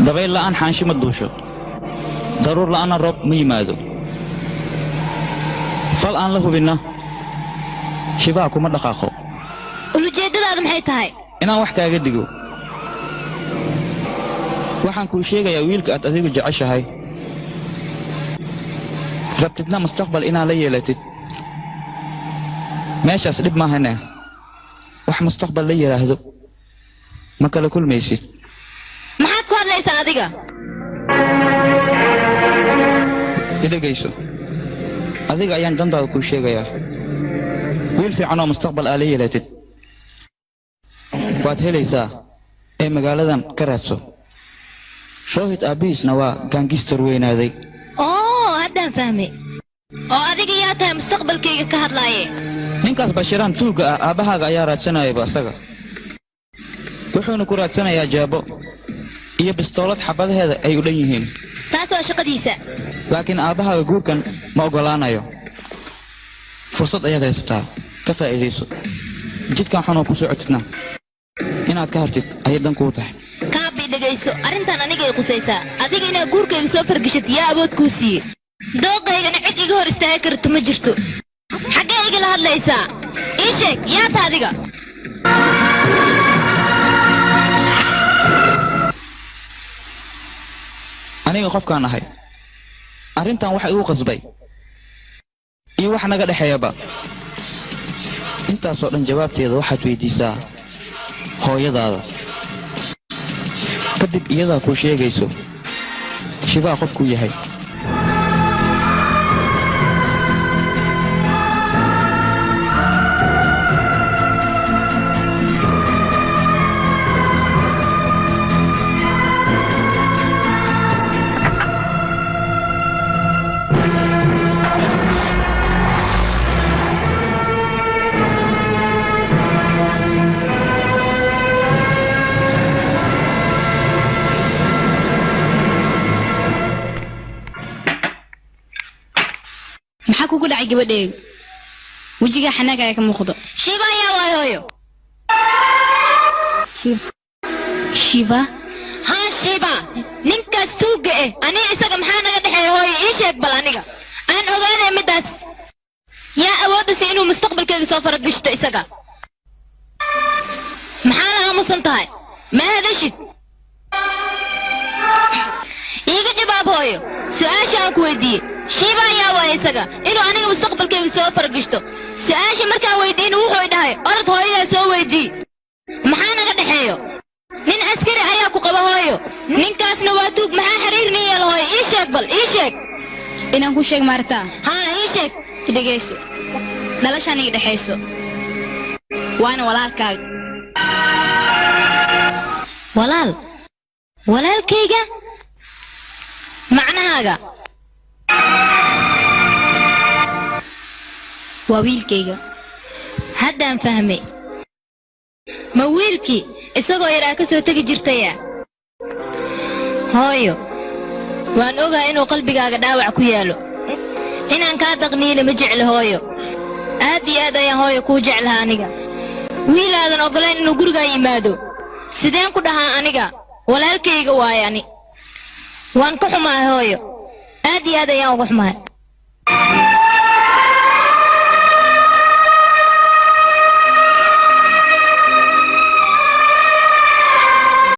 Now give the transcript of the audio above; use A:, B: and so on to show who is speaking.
A: Dabayl la'aan xaanshi ma duusho, daruur la'aanna roob ma yimaado. Fal aan la hubinna shibaa kuma dhaqaaqo.
B: Ulujeeddadaadu maxay tahay?
A: Inaan wax kaaga digo. Waxaan kuu sheegayaa wiilka aad adigu jeceshahay, rabtidna mustaqbal inaad la yeelatid. Meeshaas dhib maahane, wax mustaqbal la yidhaahdo ma kala kulmaysid.
B: Maxaad ku hadlaysaa adiga?
A: Idhegayso, adiga ayaan dantaada kuu sheegayaa. Wiil fiican oo mustaqbal aa la yeelatid waad helaysaa ee magaaladan ka raadso. Rohit aabbihiisna waa gaangistar weynaaday.
B: Oo haddaan fahmay. Oo adiga yaa tahay mustaqbalkayga ka hadlaaye?
A: Ninkaas Bashiraan tuugga ah aabbahaaga ayaa raadsanayaba asaga. Wuxuuna ku raadsanayaa jaabo iyo bistoolad xabadaheeda ay u dhan yihiin.
B: Taas waa shaqadiisa.
A: Laakiin aabbahaaga guurkan ma oggolaanayo. Fursad ayaad haysataa, ka faa'iidayso. Jidkan xun oo ku socotidna inaad ka hartid ayay dan kuu tahay.
B: Kaabi, dhegayso, arrintan anigay qusaysaa. Adiga inaad guurkayga soo fargashat yaa awood kuu siiyey? Dooqaygana cid iga hor istaagi karto ma jirto. Xaggee igala hadlaysaa? Ii sheeg, yaa ta adiga?
A: Aniga qofkaan ahay, arrintan waxa igu qasbay iyo wax naga dhexeeyaba, intaasoo dhan jawaabteeda waxaad weydiisaa hooyadaada. Kadib iyadaa kuu sheegayso Shibaa qofkuu yahay.
C: Maxaa kugu dhacay gabadheedu? Wejigaa xanaag ayaa ka muuqdo.
B: Shiiba ayaa waay, hooyo.
C: Shiva?
B: Haa, Shiiba, ninkaas tuugga eh. Aniga isaga maxaa naga dhexeeya, hooyo? Ii sheeg bal, aniga aan ogaanay middaas. Yaa awood u si inuu mustaqbalkayga soo faragashto isaga? Maxaa la aamusan tahay? Ma hadashid? Iiga jawaab, hooyo, su'aasha aan ku weydiiyey. Shiiba ayaa waaya isaga inuu aniga mustaqbalkayga soo faragashto? Su'aasha markaan weydiin wuxuu i dhahay, orod hooyadaa soo weydii maxaa naga dhexeeyo. Nin askari ayaa ku qaba, hooyo, ninkaasna waa tuug. Maxaa xiriir nin yeelo, hooyo? Ii sheeg bal, ii sheeg.
C: Inaan ku sheeg maartaa?
B: Haa, ii sheeg.
C: Dhegayso, dhalashaan iga dhexayso, waana walaalkaaga.
B: Walaal? Walaalkayga? Macnahaaga?
C: Waa wiilkayga.
B: Haddaan fahmay. Ma wiilkii isagoo yaraa ka soo tegi jirtaya? Hooyo, waan ogahay inuu qalbigaaga dhaawac ku yaalo. Inaan kaa daqniyana ma jecli, hooyo. Aad iyo aad ayaan, hooyo, kuu jeclaha aniga. Wiilaadan oggolayn inuu gurigaa yimaado, sideen ku dhahaa aniga walaalkayga waaye? Ani waan ka xumahay, hooyo, aad iyo aad ayaan uga xumahay.